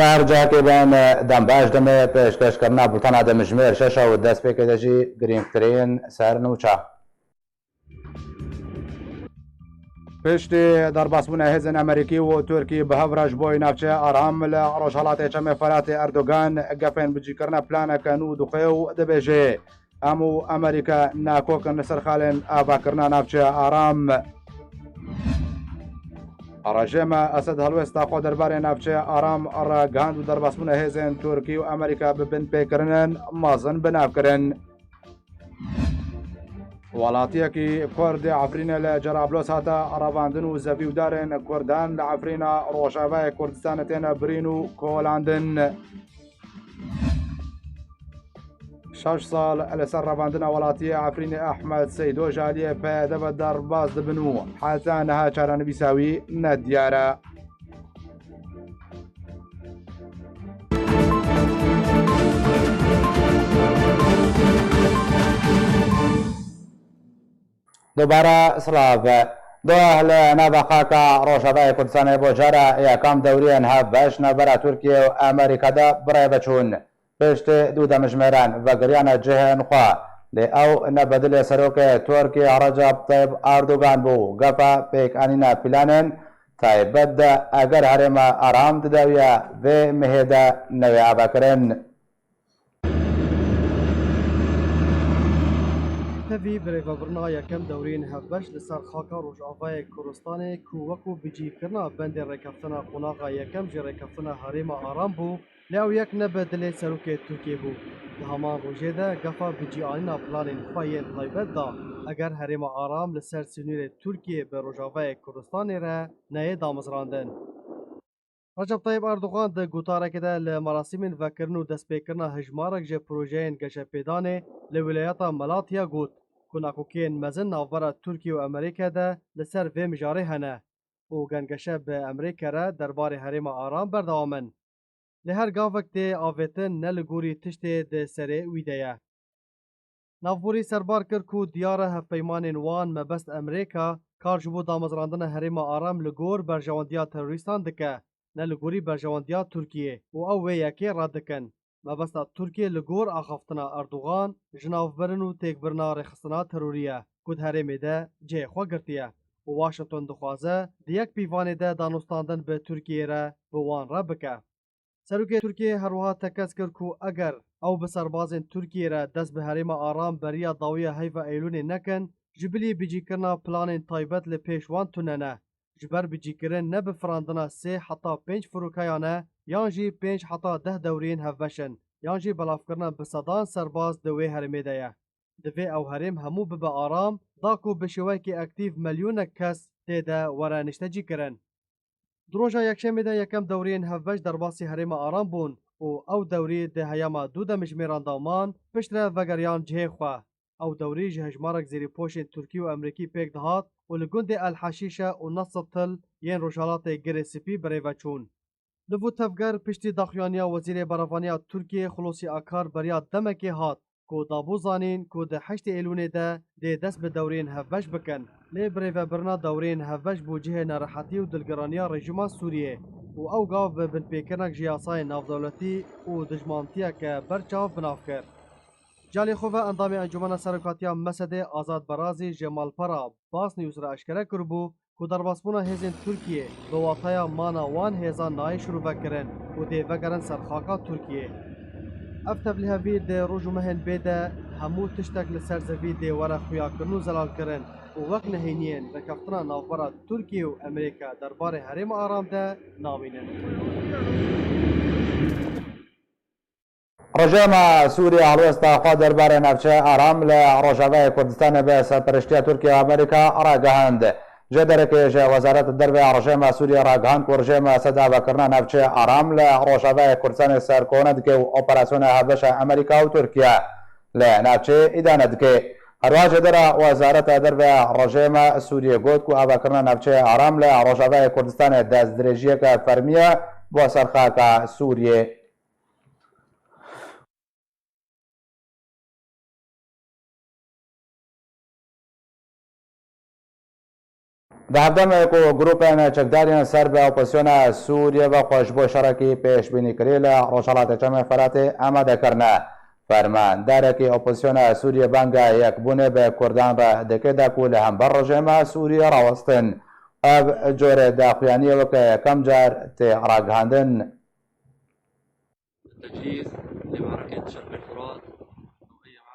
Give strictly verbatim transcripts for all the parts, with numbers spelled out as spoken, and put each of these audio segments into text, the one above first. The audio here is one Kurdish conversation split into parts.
Her cihekê bên dem baş demê pêşkêşkirina bultena demjimêr şeş û destpêkê de jî girîngtirîn ser nûça. Piştî derbasbûna hêzên Amerîkî û Tirkî bi hev re ji bo navçeya aram li Rojhelatê Çemê Feratê Erdogan gefên bicîkirina planeke nû dixwe û dibêje, Em û Amerîka nakok in li ser xalên avakirina navçeya aram. Rejîma Esed helwesta xwe derbarê navçeya aram ragihand û derbasbûna hêzên Tirkî û Amerîka bi binpêkirinên mezin bi nav kirin. Welatiyekî Kurd ê Efrînê li Cerablos hate revandin û zevî û darên Kurdan li Efrîna Rojavayê Kurdistanê têne birîn û kolandin. Şeş sal li ser revandina welatiyê Efrînê Ehmed Seydo ji aliyê P Y D ve derbas dibin û heta niha çarenivîsa wî nediyar e. Dubare silav. Doh li nava xaka Rojavayê Kurdistanê bo cara yekam dewriyên hevbeş navbera Tirkiye û Amerîka de bi rê ve çûn. Piştî du demjimêran vegiriyane cihên xwe, lê ew ne bi dilê serokê Tirkiyê Recep Tayyip Erdogan bû. Gefa pêkanîna planên taybet de eger herêma aram di dawiya vê mehê de newê avakirin. Tevî birêvebirina yekem dewriyên hevbeş li ser xaka Rojavayê Kurdistanê ku wekû bicîkirina bendê rêkeftina qonaxa yekem jî rêkeftina herêma aram bû, lê ew yek ne bi dilê serokê Tirkiyê bû. Di heman rojê de gefa bicîanîna planên xwe yên taybet da, eger herêma aram li ser sînorê Tirkiyê bi Rojavayê Kurdistanê re neyê damezrandin. Recep Tayyip Erdogan di gotarekê de li merasîmên vekirin û destpêkirina hejmarek ji projeyên geşepêdanê li wîlayeta Malatya got ku nakokiyên mezin navbera Tirkiye û Amerîkayê de li ser vê mijarê hene û gengeşe bi Amerîkayê re derbarê herêma aram berdewam in. Lê her gavek tê avêtin ne li gorî tiştê di serê wî de ye. Navborî serbar kir ku diyar e hevpeymanên wan mebest Amerîka kar ji bo damezrandina herêma aram li gor berjewendiya terorîstan dike, ne li gorî berjewendiya Tirkiyê û ew wê yekê red dikin. Mebesta Tirkiyê li gor axaftina Erdogan ji nav birin û têkbirina rêxistina terorî ye ku di herêmê de cihê xwe girtiye û Washington dixwaze di yek pîvanê de danûstandin bi Tirkiyê re bi wan re bike. Serokê Tirkiyê her wiha tekez kir ku eger ew bi serbazên Tirkiyê re dest bi herêma aram beriya dawiya heyva Eylûnê nekin, ji bilî bicîkirina planên taybet li pêş wan tune ne. Ji ber bicîkirin ne bi firandina sê heta pênc firokeyan e, yan jî pênc heta deh dewriyên hevbeş in, yan jî belavkirina bi sedan serbaz di wê herêmê de ye. Divê ew herêm hemû bibe aram, da ku bi şêweyekî aktîf milyûnek kes tê de were niştecîkirin. Di roja Yekşemê de yekem dewriyên hevbeş derbasî herêma aram bûn û ew dewrî di heyama du demjimêran de man, piştre vegeriyan cihê xwe. Ew dewrî ji hejmarek zêrîpoşên Tirkî û Amerîkî pêk dihat û li gundê El Heşîşe û Nasr Til yên rojhelatê Girê Spî bi rê ve çûn. Li vû tevger piştî daxuyaniya Wezîrê Berevaniya Tirkiyê Xulosî Akar beriya demekê hat ku dabû zanîn ku di heştê Êlûnê de dê dest bi dewriyên hevbeş bikin. Lê birêvebirina dewriyên hevbeş bû cihê nerehetî û dilgiraniya rejîma Sûriyê û ew gav bi binpêkirinek ji yasayên navdewletî û dijmantiyeke berçav bi nav kir. Ji alî xwe ve endamê Encûmena Serokatiya Mesedê Azad Berazî ji Malpera Bas News re eşkere kiribû ku derbasbûna hêzên Tirkiyê bi wataya mana wan hêzan nayê şirove kirin û dê vegerin ser xaka Tirkiyê. Ev tevlîhevî di roj û mehên bê de hemû tiştek li ser zevî dê were xuyakirin û zelalkirin û wek nehêniyên rêkeftina navbera Tirkiyê û Amerîka derbarê herêma aram de namînin. Rejîma Sûriyê helwesta xwe derbarê navçeya aram li Rojavayê Kurdistanê bi serpereştiya Tirkiye û Amerîka ragihand. Ji derekê ji Wezareta Derve ya Rejîma Sûriyê ragihand ku rejîma Esed avakirina navçeya aram li Rojavayê Kurdistanê serkone dike û operasyona hevbeşa Amerîka û Tirkiye li navçeyê îdane dike. Herwiha jêdera Wezareta Derve ya Rejîma Sûriyê got ku avakirina navçeya aram li Rojavayê Kurdistanê destdirêjiyeke fermî ye bo ser xaka Sûriyê. Di hevdemê ku grûpên çekdar yên ser bi opozisyona Sûriyê ve xwe ji bo şerekî pêşbînî kirî li Rojhelatê Çemê Feratê amade kirine, fermandarekî opozisyona Sûriyê banga yekbûnê bi Kurdan re dike da ku li hember rejîma Sûriyê rawestin. Ev corê daxuyaniyê weke yekem car tê ragihandin. التجهيز لمعركة شرق الفرات.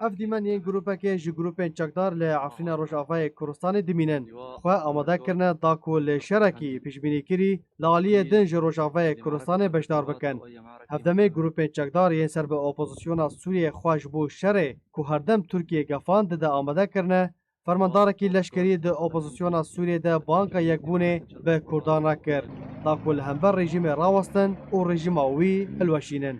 Ev dîmen yên grûpekê ji grûpên çekdar li Efrîna Rojavayê Kurdistanê dimînin. Xwe amade kirine da ku li şerekî pêşbînîkirî li aliyê din ji Rojavayê Kurdistanê beşdar bikin. Hevdemê grûpên çekdar yên ser bi opozisyona Sûriyê xwe ji bo şerê ku herdem Tirkiyê gefan dide amade kirine, Fermandarekî leşkerî di opozisyona Sûriyê de banga yekbûnê bi Kurdan re kir, da ku li hember rejîmê rawestin û rejîma wî hilweşînin.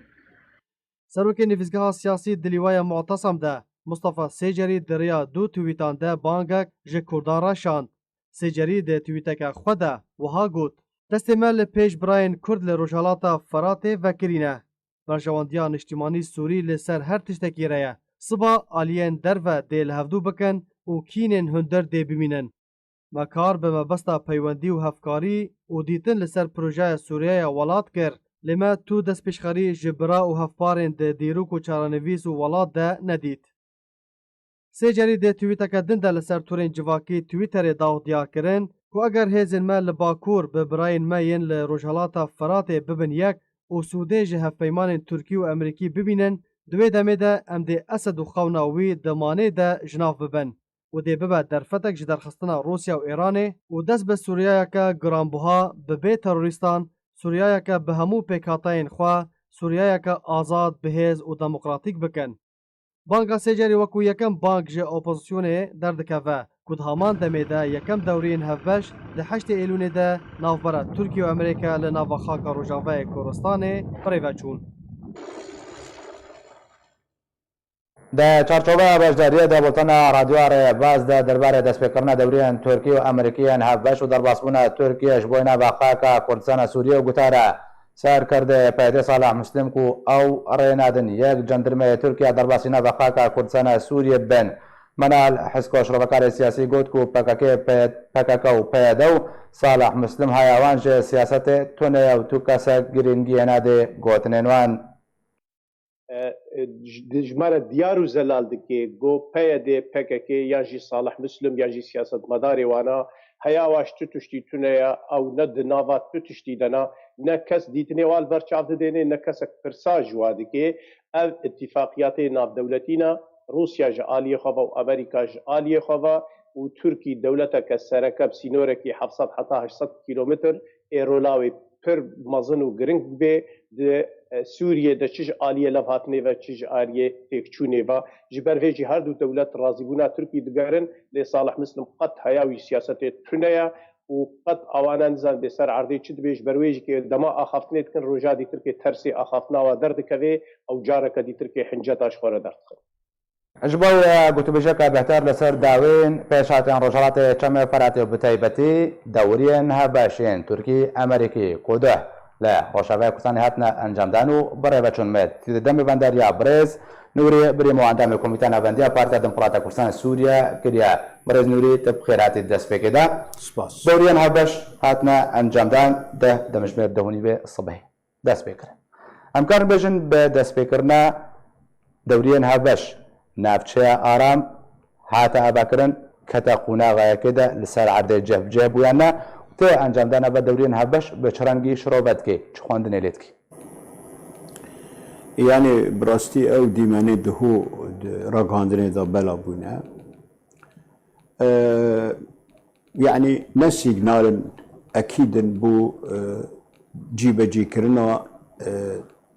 Serokê Nivîsgeha Siyasî di Lîwaya Mu'tesem de Mustafa Sêcerî di riya du twîtan de bangek ji Kurdan re şand. Sêcerî di twîteke xwe de wiha got, Destê me li pêş birayên Kurd li Rojhelata Feratê vekirî ne. Berjewendiya niştimanî Sûrî li ser her tiştekî re ye. Siba aliyên derve dê li hevdû bikin û kînên hundir dê bimînin. Me kar bi mebesta peywendî û hevkarî û dîtin li ser projeya Sûriyeya welat kir, lê me tu destpêşxerî ji bira û hevparên di dîrok û çarenivîs û welat de nedît. Sê carî di twîteke din de li ser torên civakî Twitterê daw diyar kirin ku eger hêzên me li Bakur bi birayên me yên li Rojhelata Firatê bibin yek û sûdê ji hevpeymanên Tirkî û Emerîkî bibînin, di wê demê de em dê Esed û xewna wî di manê de ji nav bibin û dê bibe derfetek ji derxistina Rûsya û Îranê û dest bi Sûriyeyeke giranbuha bi bê terorîstan, Sûriyeyeke bi hemû pêkhateyên xwe, Sûriyeyeke azad, bihêz û demokratîk bikin. Banga sê carî wekû yekem bang ji opozisyonê derdikeve ku di haman demê de yekem dewriyên hevbeş di heştê Êlûnê de navbera Tirkiye û Amerîka li nava xaka Rojavayê Kurdistanê bi rê ve çûn. Di çarçoveya beşdariyê di bultena Radyoya Rêbaz de derbarê destpêkirina dewriyên Tirkî û Amerîkî yên hevbeş û derbasbûna Tirkiye ji bo nava xaka Kurdistana Sûriyê û gotara Serkirdê P Y D Salah Muslim ku ew rê nadin yek cendirmeyê Tirkiye derbasî nava xaka Kurdistana Sûriyê bin. Menal Hisko şirovekarê siyasî got ku P K K, P-, P K K û P Y D û Salah Muslim haya wan ji siyasetê tune ye û tu kesek girîngiyê nade gotinên wan. E, e, ji, ji me re diyar û zelal dike, go P Y D, P K K yan jî Salih Muslim yan jî siyasetmedarê wana, heya wa ji tu tiştî tune ye, ew ne di nava tu tiştî de ne, ne kes dîtinê wa li ber çav didêne, ne kesek pirsa ji wa dike. Ev îtîfaqiyatê navdewletî ne, Rûsya ji aliyê xwe ve û Amerîka ji aliyê xwe ve û Tirkî dewleteke sereke bi sînorekî heft sed heta heşt sed kîlometr ê rola wê pir mezin û giring bê di, e, Sûriyê de çi ji aliyê levhatinê ve, çi ji aliyê têkçûnê ve. Ji ber vê jî her du dewlet razîbûna Tirkî digerin, lê Salih Muslim qet heya wî siyasetê tune ye û qet awana nizan bê ser erdê çi dibê, ji ber wê jî ke dema axaftinê dikin, roja dîtir ke tersê axaftina wa derdikevê, ew careke dîtir ke hinceta ji xwe re derdixin. Ji bo wê gotûbêjeke bêhtir li ser dawên pêşhatên Rojhelatê Çemê Feratê û bi taybetî dewriyên hevbeş yên Tirkî, Amerîkî, Kurdî li Rojavayê Kurdistanê hatine encamdan û bi rê ve çûn. Me di demê vendariya birêz Nûrî Birîmo endamê Komîteya Navendiya Partiya Demokrata Kurdistan Sûriye kiriye. Birêz Nûrî, tu bi xêr hatî destpêkê de. Spas. Dewriyên hevbeş hatine encamdan deh demjimêr deh û nîvê sibehê. Dest pê kirin. Em karin bêjin bi destpêkirina dewriyên hevbeş, navçeya Aram hate avakirin, kete qonaxa yekê de li ser erdê cih bi cih bû yan ne? Tê encamdana ve dewriyên hevbeş bi çi rengî şirove dike, çi xwendinê lê dike? Yanî bi rastî ew dîmenê diho di ragihandinê de bela bûne. E, yanî ne sîgnalin ekîd in bo, e, cîbecîkirina, e,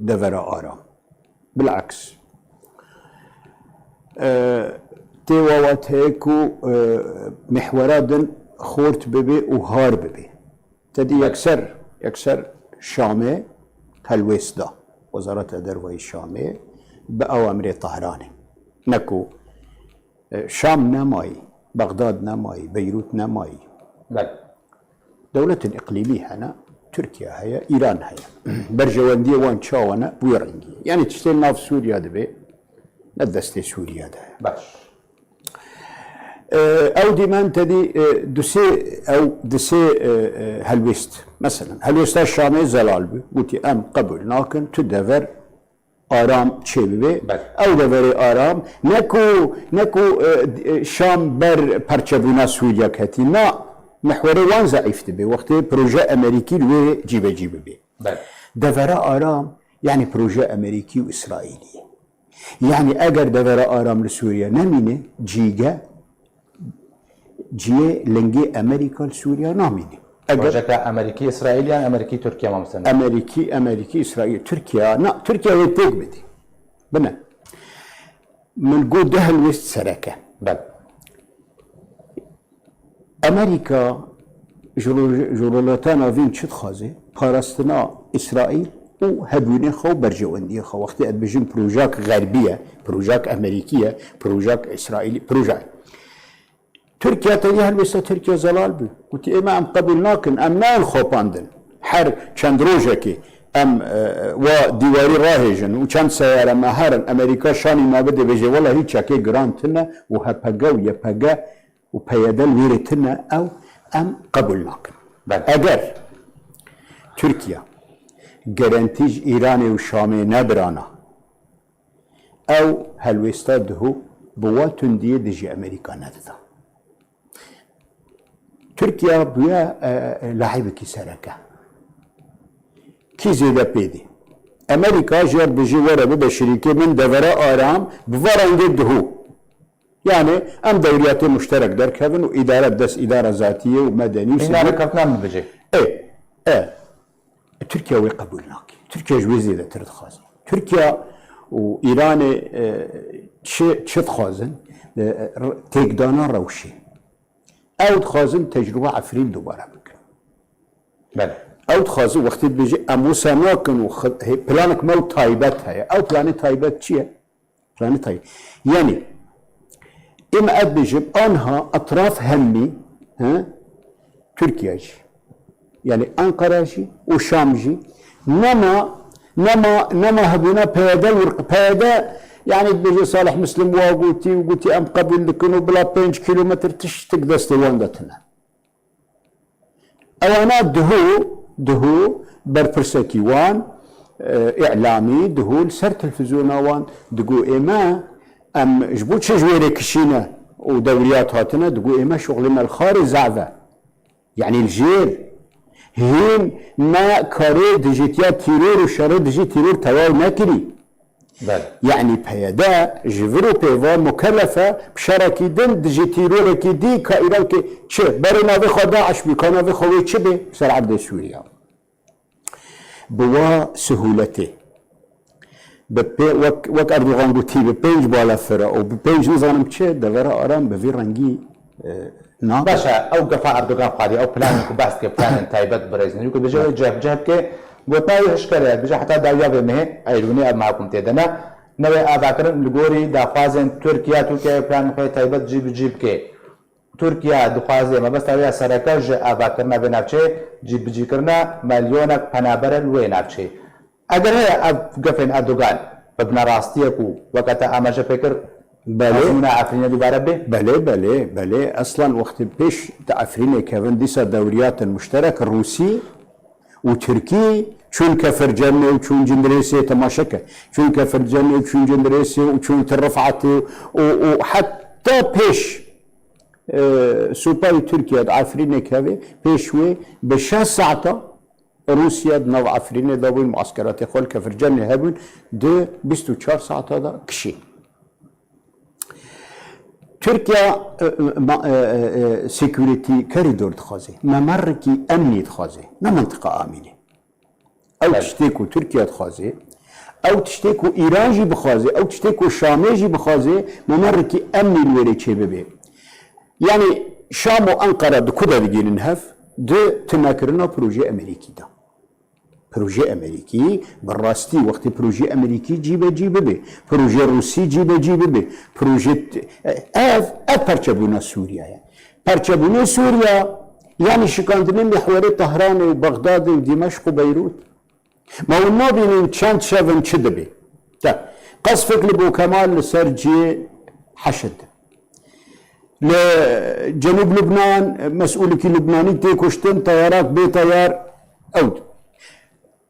devera Aram. Bileks. E, tê wawet heye ku, e, mihwera din xort bibe û har bibe. Te dî yekser, yekser Şamê helwêst da. Wezareta Derve yê Şamê bi awamirê Tehranê. Ne ku E, Şam nemayî, Bexdad nemayî, Beyrût nemayî. Belê. Dewletên îqlîmî hene, Tirkiye heye, Îran heye. Berjewendiyê wan çawa ne, bi wê rengî ye. Yanî tiştê nav Sûriye dibê, ne destê Sûriye de ye. Baş. E, ew dîmen tedî, e, du sê, ew du sê, e, e, helwêst. Meselen, helwêsta Şamê zelal bû. Gotî, "Em qebûl nakin, tu dever aram çêbibe." Belê. Ew deverê aram, ne ku, ne ku, e, e, Şam ber perçebûna Sûriye ketî. Na, mihwerê wan zeîf dibe. Wextê proje Amerîkî li wê cîbecî bibe. Belê. Devera aram, yani proje Amerîkî û Îsraîlî ye. Yani eger devera aram li Sûriye nemîne, cîge, ciyê lingê Amerîka li Sûriye namîne. Eger Projeka Amerîkî Îsraîl yan Amerîkî Tirkiye, mamoste? Amerîkî, Amerîkî, Îsraîl, Tirkiye, na, Tirkiye wê pêk bidî. Bine. Min got du helwêst sereke. Belê. Amerîka ji roj-, ji rojhilata navîn çi dixwaze? Parastina Îsraîl û hebûnê xwe û berjewendiyê xwe. Wextê ez dibêjim projak xerbî ye, projak Amerîkî ye, projak Îsraîlî, proje. Tirkiye tevî helwêsta Tirkiye zelal bû. Gotî, "Ême em qebûl nakin, em nayên xopandin. Her çend rojekê em, e, wa dîwarî rahêjin û çend seyare me herin, Amerîka şanî me bide, bêje, 'Wela hîç çekê giran tune û H P G û Y P G û P Y D li wêrê tune', ew em qebûl nakin." Belê. Eger Tirkiye gerentî ji Îranê û Şamê nebirana, ew helwêsta duhû bi wa tundiyê dijî Amerîka nedida. Tirkiye bûye, e, e, lahibekî sereke. Kî zêde pê dê? Amerîka jê re dijî were bibe şirîkê min devera aram bi va rengê duhû. Yani em dewriyatê muşterek derkevin û îdare bi dest îdara zatiyê û medenî û Hîna sivîl. Rêkeftina min bicê. Ê, ê. Tirkiye wê qebûl nake. Tirkiye ji wê zêdetir dixwaze. Tirkiye û Îranê, e, çi, çi dixwazin? E, r-, têkdana rewşê. Ew dixwazin tecrûba Efrîn dubare bikin. Belê. Ew dixwazin wextê dibêje, "Em wisa nakin û xi-, hê, planek me û taybet heye." Ew planê taybet çi ye? Planê taybet. Yani, ême ez dibêjim, anha etraf hemî, he? Tirkiye jî. Yani Ankara jî û Şam jî. Nema, nema, nema hebûna P Y D û P Y D, yani dibêje Salih Muslim wa gotî û gotî, "Em qebûl dikin û bila pênc kîlometr tiştik destê wan de tune." Ewana duhû, duhû berpirsekî wan, e, îlamî, duhû li ser televîzyona wan digo, "Ême, em ji bo çi ji wêrê kişîne û dewriyat hatine?" Digo, "Ême şuxlê me li xarê zave." Yani li jêr hîn me karê dijîtiya tîror û şerê dijî tîror tewaw nekirî. Belê. Yani P Y D ji vir û pê ve mukellef e bi şerekî din dijî tîrorekî dî ka Îran ki çi? Berê navê xwe DAIŞ bî, ka navê xwe wê çi bê? Ser erdê Sûriye. Bi wa sihûletê. Bi pê-, wek, wek Erdogan gotî, bi pênc balafira û bi pênc nizanim çi, devera aram bi vî rengî, e, nabe. Baş e, ew gefa Erdogan xwarî, ew planên ku behs dike, planên taybet birêzin. Ku bêje wê cih bi cih bike, gotina wî hişker e, bêje heta dawiya vê mehê, Eylûnê ev meha ku em tê de ne, newê avakirin li gorî daxwazên Tirkiye, Tirkiye planên xwe taybet cî bi cî bike. Tirkiye dixwaze mebesta wê ya sereke ji avakirina vê navçeyê cîbicîkirina milyonek penaber e li wê navçeyê. Eger heye ev gefên Erdogan bibine rastiyek û weke te amaje pê kir, Belê. Ezmûna Efrînê dubare bê? Belê, belê, belê. Eslan wextê pêş di Efrînê kevin dîsa dewriyatên muşterek Rûsî û Tirkî çûn Kefir Cennê û çûn Cindirêsê, temaşe ke. Çûn Kefir Cennê û çûn Cindirêsê û çûn Tir Rifatê û, û heta pêş, e, supayê Tirkiye di Efrînê kevê, pêş wê bi şeş saeta Rûsya di nav Efrînê de bûn, muaskeratê xwe li Kefir Cennê hebûn, di bîst û çar saeta de kişîn. Tirkiye, e, ma-, e, e, e, security koridor dixwaze, memerekî emnî dixwaze, ne mintiqa amînê. Ew Belê. Tiştê ku Tirkiye dixwaze, ew tiştê ku Îran jî bixwaze, ew tiştê ku Şamê jî bixwaze, memerekî emnî li wêrê çêbibe. Yani Şam û Ankara di ku de digihînin hev? Di tunekirina projeyê Amerîkî de. Projeyê Amerîkî, bi rastî wextê projeyê Amerîkî cîbecî bibe, projeyê Rûsî cîbecî bibe, proje t-, ev, ev perçebûna Sûriye ye. Perçebûnê Sûriye, yanî şikandinê mihwerê Tehranê û Bexdadê û Dîmeşq û Beyrût. Ma hûn nabînin çend şev in çi dibe? Te, qesfek li Bo Kemal li ser cihê heşt. Li Cenûb Lubnan, mesûlikî Lubnanî tê kuştin, teyarak bê teyar ew.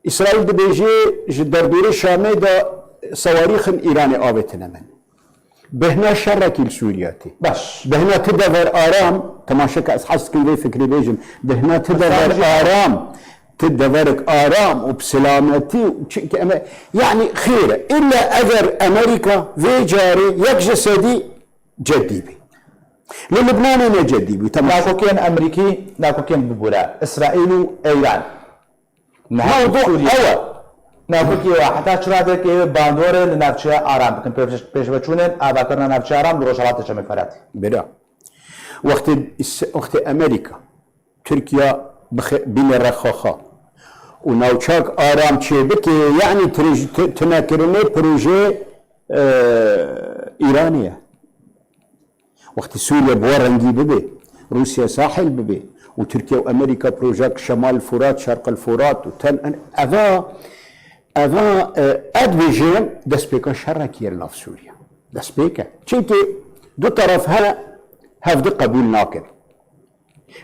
Îsraîl dibêje, ji derdorê Şamê de sewarîxin Îranê avêtine min. Bêhna şerekî li Sûriye tê. Baş. Bêhna ti dever aram, temaşe ke ez hez dikim vê fikrê bêjim. Bêhna ti dever aram, ti deverek aram û bi selametî û çi-, ke eme-, yanî xêr e. Îlla eger Amerîka vê carê yek ji sedî cedî bî. Li Lubnanê ne cedî bû, tamam. Nakokên Amerîkî, nakokên bibûre, Îsraîl û Îran. Niha Mewdu Sûriye. Ew e. Nakokê we heta çi radekê wê bandorê li navçeya aram bikin. Pêş-, pêşveçûnên avakirina navçeya aram li Rojhilata Çemê Feratê. Bira. Wextê, wextê Amerîka, Tirkiye bixe-, bîne rexaxa û navçak aram çêbike, yanî trej-, ti-, tinekirinê proje, e, Îranê ye. Wextî Sûriye bi we rengî bibe, Rûsya sahil bibe û Tirkiye û Amerîka projek Şemal Furat, Şerqil Furat û ten-, eva, eva, e, ez dibêjim destpêka şerekî ye li nav Sûriye. Destpêk e. Çimkî du teref hene hevdi qebûl nakin.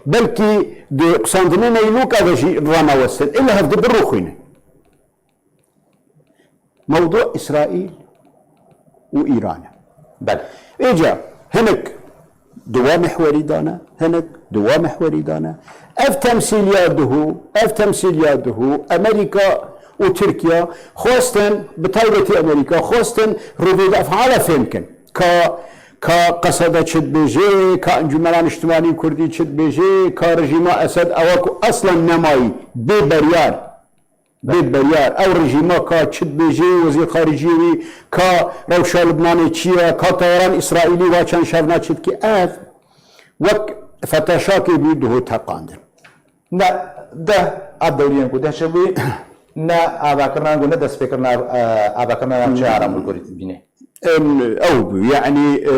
Belkî di qisandinê neylûka de jî ranewestin. Ê li hevdi birûxînin. Mewdu Îsraîl û Îran e. Belê. Êca hinek di wa mihwerî de ne, hinek di wa mihwerî de ne. Ev temsîliya duhû, ev temsîliya duhû, Amerîka û Tirkiye xwestin, bi taybetî Amerîka xwestin rûdûd efala fêm kin. Ka, ka Qeseda çi dibêje, ka Encûmena Niştimanî Kurdî çi dibêje, ka rejîma Esed ewa ku eslan nemayî, bê beryar. Bê beryar. Ew rejîma ka çi dibêje, wezîr xariciyê wî, ka rewşa Libnanê çi ye, ka tayaran Îsraîlî va çend şevna çi dike. Ev wek fetaşakê bû duhû teqandin. Ne, deh ev dewriyên ku deh çi bûyî, ne avakirina ku ne destpêkirina, e, avakirina navçeya aram li gorî dibîne. Em, ew bû. Yanî, e, e,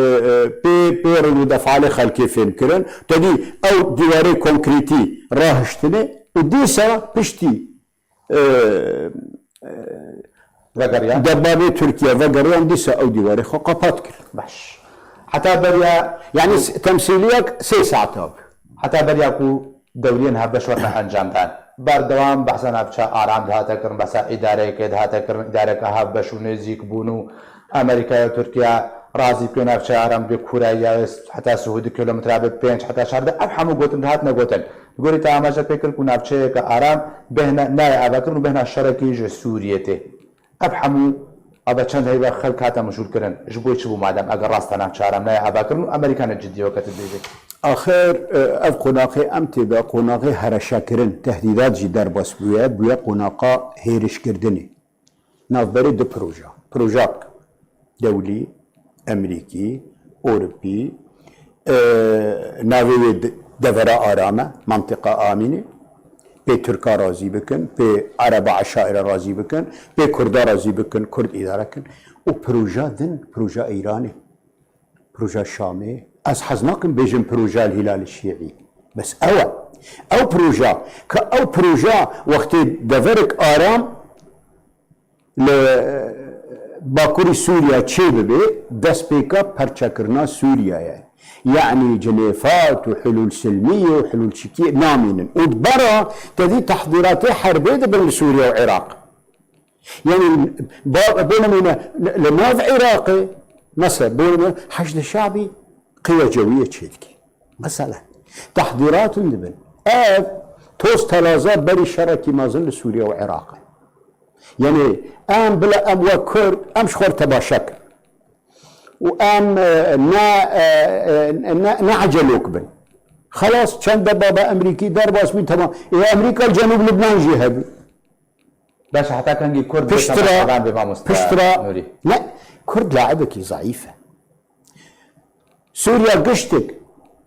pê, pê rûdûd efalê xelkê fêm kirin. Te dî ew dîwarê konkretî rahiştine û dîsa piştî e, e, Vegeriya. Debabê Tirkiye vegeriyan dîsa ew dîwarê xwe qepat kir. Baş. Heta beriya Yanî s-, temsîliyek sê saeta bû. Heta beriya ku dewriyên hevbeş werte encam dan. Berdewam behsa navça aram dihate kirin, behsa îdareyekê dihate kirin, îdareka hevbeş û nêzîk bûn û Amerîkaya û Tirkiye razî bike navçeya aram bê kûrayiya wê heta sihûdî kilometre bê pênc heta çardeh, ev hemû gotin dihatine gotin. Li gorî te amaje pê kir ku navçeyeke aram bêhna nayê avakirin û bêhna şerekî ji Sûriyê tê. Ev hemû ava çend heyva xelk hate mijûlkirin. Ji bo çi bû madem eger rast e navçe aram nayê avakirin û Amerîka ne cidî weke tu dibêjî? Axir, e, ev qonaxê em tê de qonaxê hereşekirin, tehdîdat jî derbas bûye, bûye qonaxa hêrişkirdinê. Navberê du proje. Projak dewlî, Emerîkî, Ewropî, e, navê wê de-, devera aram e, mantiqa amînê. Pê Tirka razî bikin, pê Ereba eşaîre razî bikin, pê Kurda razî bikin, Kurd îdare kin. Û proja din, proja Îranê. Proja Şamê, ez hez nakim bêjim proja li Hîlalê Şîî. Bes ew e. Ew proja, ka ew proja wextê deverek aram li Bakurî Sûriya çê bibe, destpêka perçekirina Sûriya ye. Yanî cinêfat û hilûl silmî û hilûl çikî namînin. Û di bera te dî tehdîratê herbê dibin li Sûriye û Iraq. Yanî, ba-, bo nimûne, li, li nav Iraqê, mesela, bo nimûne, Heşdê Şe'bî qîya cewiyê çêdike. Mesela, tehdîratin dibin. Ev toz telaza berî şerekî mezin li Sûriye û Iraqê. Yanî, em bila em wek Kurd, em ji xwe re tebaşe kin. Û em, e, ne, e, e, ne, ne ecelok bin. Xelas, çend debaba Emerîkî derbas bî, temam. Ê Amerîka li Cenûb Lubnan jî hebû. Baş, heta kengî Kurd Piştira, bê mamoste piştira, Nûrî? Ne, Kurd laibekî zeîf e. Sûriya giştik,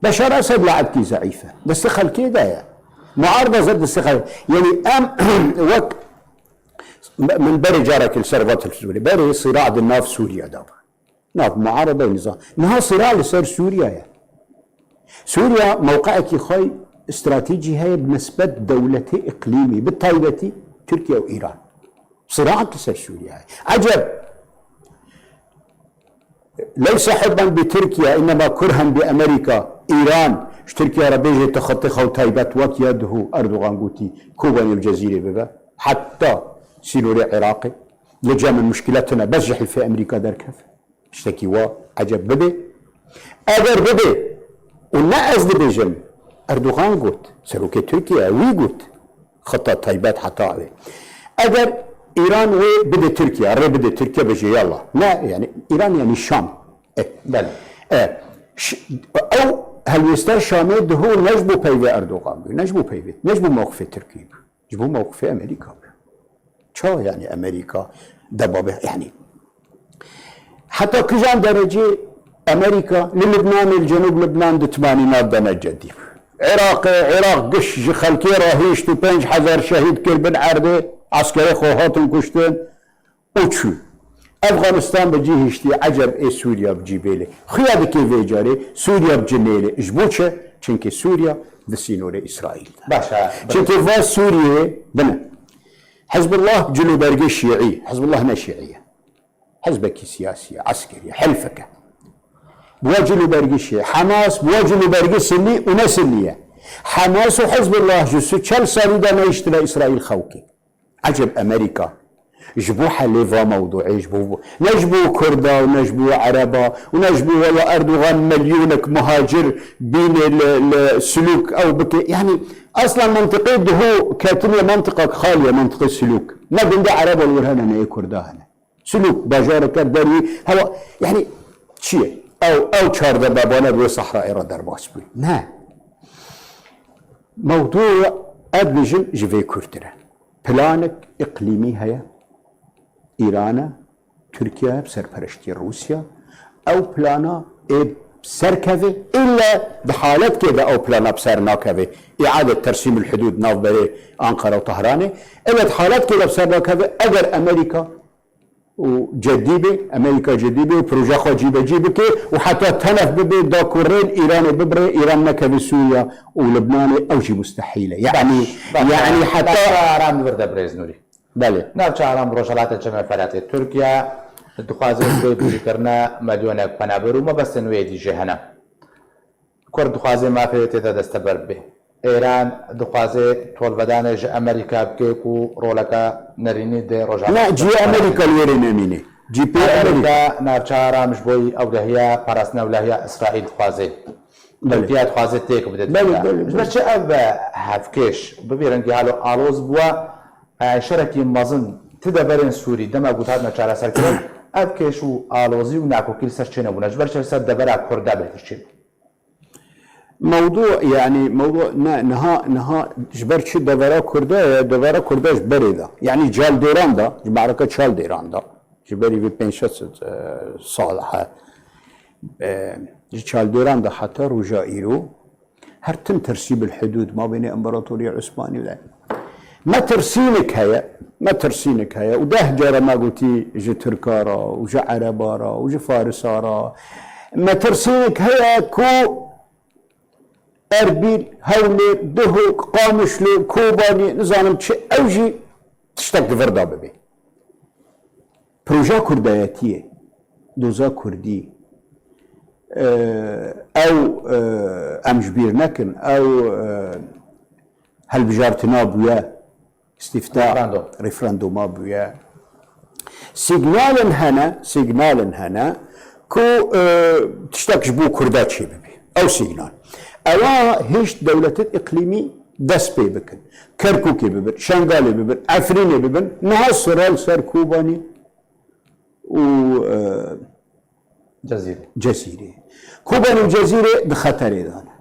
Beşar Esed laibkî zeîf e. Destê xelkê de ye. Muarda zer destê xelkê. Yanî em wek min berê carekî li ser va televîzyonê. Berê sîra di nav Sûriye de bû. Nav muarada û nizam. Niha sira li ser Sûriye ye. Sûriye mewqeyekî xwe stratejî heye bi nisbet dewletê îqlîmî, bi taybetî Tirkiye û Îran. Siraet li ser Sûriye heye. Eceb, Leysa hubben bi Tirkiye, innema kurhen bi Amerîka. Îran ji Tirkiye re bêje tu xetê xwe taybet wek ya duhû Erdogan gotî, Kobanê û Cezîrê bibe. Heta sînorê Iraqê. Li cem min muşkile tune, bes ji hilfê Amerîka derkev. Tiştekî wa eceb bibe. Eger bibe, û ne ez dibêjim, Erdogan got, serokê Tirkiye wî got, xeta taybet heta wê. Eger Îran wê bide Tirkiye, rê bide Tirkiye, bêje yallah. Ne, yani Îran yani Şam. E, Belê. E, ş-, ew helwêste Şamê duhû ne ji bo peyvê Erdogan bû, ne ji bo peyvê, ne ji bo mewqifê Tirkiyê bû. Ji bo mewqifê Amerîka bû. Ça yani Amerîka debabê, yani heta kijan derecê Amerîka li Libnanê, li Cenûb Libnan ditmanî navdene cedî bû. Iraqê, Iraq giş ji xelkê re hişt û pênc hezar şehîd kir bin erdê, eskerê xwe hatin kuştin û çû. Efganistan bi cî hiştî, eceb ê Sûriya bi cî bêlê. Xuya dike vê carê Sûriya bi cinêlê. Ji bo çi? Çimkî Sûriya di sînorê Îsraîl de. Baş e. Çimkî va Sûriyê bine. Hizbullah cilûbergê şîî. Hizbullah ne şîî ye. Hizbekî siyasî ye, eskerî ye, hilfek e. Bi wa cilûbergê şîî. Hamas bi wa cilûbergê sinnî û ne sinnî ye. Hamas û Hizbullah ji sî çel salî de nehiştine Îsraîl xewkê. Eceb Amerîka ji bo helê va mewduê, ji bo, ne ji bo Kurda û ne ji bo Ereba û ne ji bo wela Erdogan milyonek muhacir bîne li, li Silûk ew bike. Yani aslan mentiqê duhû ketine mentiqek xaliye, mentiqê Silûk. Ne gundê Ereba li wir hene, ne yê Kurda hene. Silûk bajareke derî hewa, yani çi ye? Ew, ew çardeh bebane bi wê sehrayê re derbas bûn. Ne. Mewdû ez dibêjim ji vê kûrtir e. Planek îqlîmî heye. Îran e, Tirkiye bi serpereştî Rûsya. Ew plana ê bi ser keve, îlle di haletkê de ew plana bi ser nakeve. Îadet tersîmul hudûd navberê Anqara û Tehranê. Evet, haletkê de bi ser nakeve, eger Amerîka û cedî be, Amerîka cedî be û proje xwe cîbecî bike û heta tenef bibe, da ku rê li Îranê bibire, Îran nekeve Sûriya û Libnanê, ew jî mustehîl e. Yani, Baş, baş, yani heta Navça Aram li vir de, birêz Nûrî. Belê. Navça Aram, Rojhelata Çemê Feratê. Tirkiye dixwaze bi bîrîkirina milyonek penaber û mebestên wê dî jî hene. Kurd dixwaze mafê wê tê de desteber bibe. Îran dixwaze tolvedanê ji Amerîka bike ku roleke nerînî di Rojava Ne, cihê Amerîka li wêrê nemîne. Cî pê Amerîka. Amerîka navça Aram ji bo ewlehiya parastina ewlehiya Îsraîl dixwaze. Belê. Tirkiye dixwaze têk bide Belê, Tirkiye. Belê, Ji ber belê. çi ev be hevkêş? Bi vî rengî halo aloz bûwa, e, şerekî mezin ti deverên Sûrî dema ku hatine çareserkirin, ev kêş û alozî û nakokî li ser çê nebûne. Ji ber çi li ser devera Kurda bêtir çê bû? Mewdû, yani mewdû ne, niha, niha ji ber çi devera Kurda ye, devera Kurda ji berê de. Yani Çaldêran de, ji bareke Çaldêran de. Ji berî vê pênc şeş sed, e, sal he. E, ji Çaldêran de heta roja îro, her tim tersî bil hudûd, mabênê Împaratoriya Osmanî de. Metirsînik heye, metirsînik heye û deh cara me gotî ji Tirka re û ji Ereba re û ji Farisa re. Metirsînik heye ku Erbîl, Hewlêr, Duhok, Qamişlo, Kobanî, nizanim çi, ew jî tiştek di vir de bibe. Proja kurdayetiyê, doza kurdî, e, ew, e, em ji bîr nekin, ew, e, hilbijartina bûye, îstîfta Referandum. referanduma bûye. Signalên hene, signalên hene ku, e, tiştek ji bo kurda çêbibe. Ew signal. Ewa hişt dewletin îqlîmî dest pê bikin. Kerkûkê bibin, Şengalê bibin, Efrînê bibin. Niha sira li ser Kobanî û, e, Cezîrê. Cezîrê. Kobanî û Cezîrê di xeterê de ne.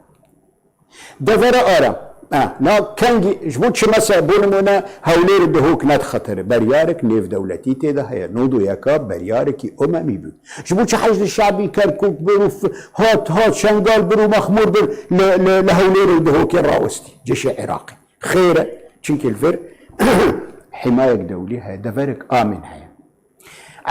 Devera Aram. Ha, na kengî, ji bo çi mesela, bo nimûne, Hewlêr û Duhok ne di xeterê. Beryarek nêvdewletî tê de heye. Nod û yeka beryarekî umemî bû. Ji bo çi Heşdî Şebî Kerkûk bir û f-, hat, hat Şengal bir û mexmûr bir li, li, li Hewlêr û Duhokê rawestî. Cêşê Iraqê. Xêr e, çimkî li vir himayek dewlî heye, deverek amîn heye.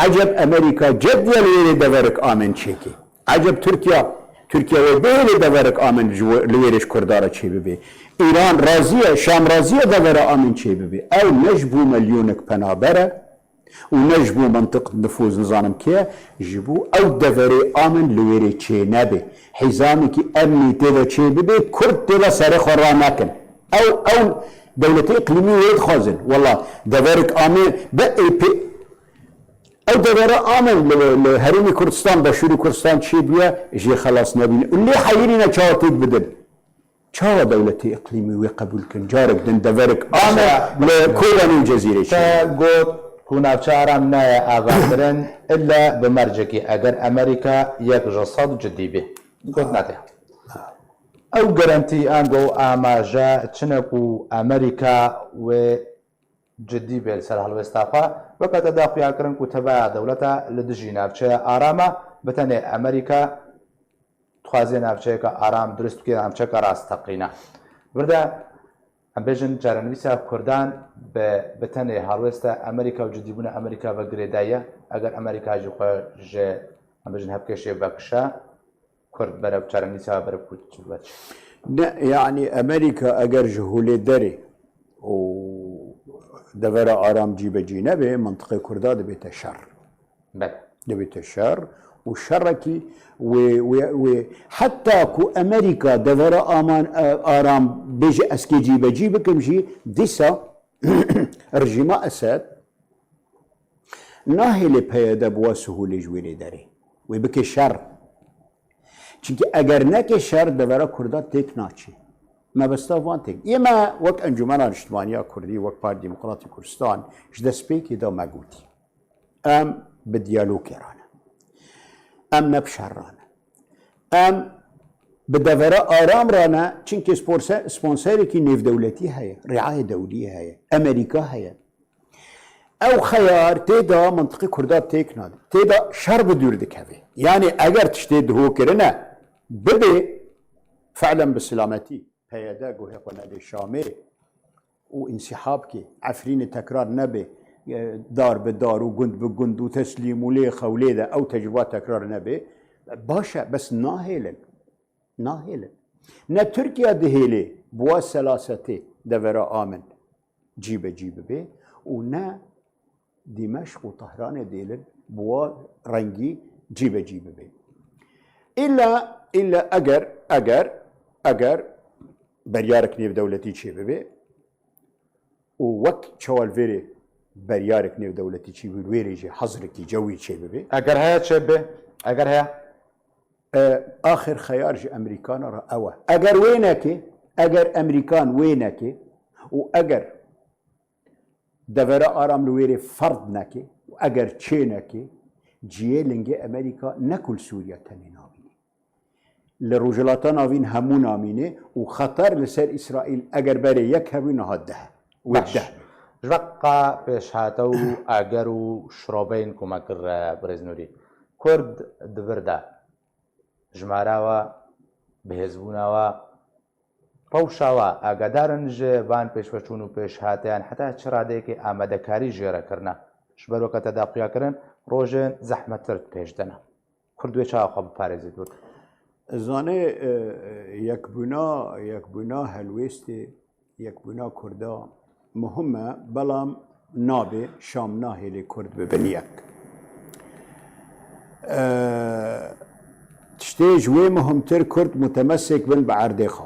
Eceb Amerîka ceddiye li wêrê deverek amîn çêke? Eceb Tirkiye, Tirkiye wê bihêle deverek amîn ji we-, li wêrê ji Kurda re çêbibe? Îran razî ye, Şam razî ye devera amîn çêbibe? Ew ne ji bo milyonek penaber e, Û ne ji bo mintiq nifûz nizanim kê ye, ji bo ew deverê amin li wêrê çê nebe. Hîzamekî emnî tê de çê bibe, Kurd tê de serê xwe ranekin. Ew, ew dewletê îqlîmî wê dixwazin. Wela deverek ame be ê pê-, ew devera amin li, li Herêmê Kurdistan, Başûrê Kurdistan çê bûye, jê xelas nebîne. Û lê heyirîne çawa têk bidin. Çawa dewletê îqlîmî wê qebûl kin? Carek din deverek ame li Kobanê û Cezîrê çê. Te got ku navçe aram nayê avakirin, illa bi mercekî eger Amerîka yek ji sed cidî bê. Gotina te. Ew garantî ango amaje çine ku Amerîka wê cidî bê li ser helwesta xwe, weke te da xuyakirin ku tebeya dewleta li dijî navçeya aram e, bi tenê Amerîka dixwaze navçeyeke aram dirust bike, navçeyeke rasteqîne. Vir de, em bêjin, çarenivîsa Kurdan bi, bi tenê helwesta Amerîka û cidîbûna Amerîka ve girêdayî ye. Eger Amerîka jî xwe ji, em bêjin, hevkêşê vekişe, Kurd berev çarenivîsa berev ku çi bibe çi? Ne, yanî Amerîka eger ji holê derê û devera aram cîbecî nebe, mintiqê Kurda dibête şer. Belê. Dibête şer û şerekî wê, wê, wê heta ku Amerîka devera aman, e, aram bêje ez kê cîbecî bikim jî, dîsa rejîma Esed nahêle P Y D bi wa sihûlê ji wêrê derê. Wê bike şer. Çimkî eger neke şer, devera Kurda têk naçe. Mebesta van têk. Ê me wek Encûmena Niştimaniya Kurdî, wek Partî Demokratî Kurdistan ji destpêkê de me gotî. Em bi diyalogê re ne. Em ne bi şer re ne. Em bi devera aram re ne, çimkî sponse-, sponserekî nêvdewletî heye, riayê dewlî heye, Amerîka heye. Ew xeyar tê de mintiqê Kurda têk nade. Tê de şer bi dûr dikeve. Yanî eger tiştê diho kirine bibe, fiilen bi silametî P Y D guhê xwe nede Şamê û însîhab ke Efrînê tekrar nebe, e, dar bi dar û gund bi gund û teslîm û lê xew lê de ew tecrûba tekrar nebe, baş e, bes nahêlin. Nahêlin. Ne Tirkiye dihêlê bi wa selasetê devera amin cîbecî bibe û ne Dîmeşq û Tehranê dihêlin bi wa rengî cîbecî bibe. Îlla, îlla eger, eger, eger beryarek nêvdewletî çêbibe û wek çawa li vêrê beryarek nêvdewletî çêbû, li wêrê jî hezrekî cewî çêbibe. Eger heye çêbibe, eger heye. E, axir xeyar ji Amerîkana re ew e. Eger wê neke, eger Amerîkan wê neke û eger devera aram li wêrê ferd neke û eger çê neke, cihê lingê Amerîka ne ku li Sûriye tenê namîne. Li Rojhilata Navîn hemû namîne û xeter li ser Îsraîl eger berê yek hebû niha deh. Wê deh. Ji veqa pêşhate û eger û şirobeyên ku me kir, e, Birêz Nûrî, Kurd di vir de jimara we, bihêzbûna we, rewşa we, agahdar in ji van pêşveçûn û pêşhateyan heta çi radeyekê amadekarî jê re kirine? Ji ber weke te daxuya kirin, rojên zehmettir di pêş de ne. Kurd wê çawa xwe biparêzî dûr? Zanê, e, e, yekbûna, yekbûna helwêstê, yekbûna Kurda muhim e, belam nabe Şam nahêlê Kurd bibin yek. E, tiştê ji wê muhimtir Kurd mutemesik bin bi erdê xwe.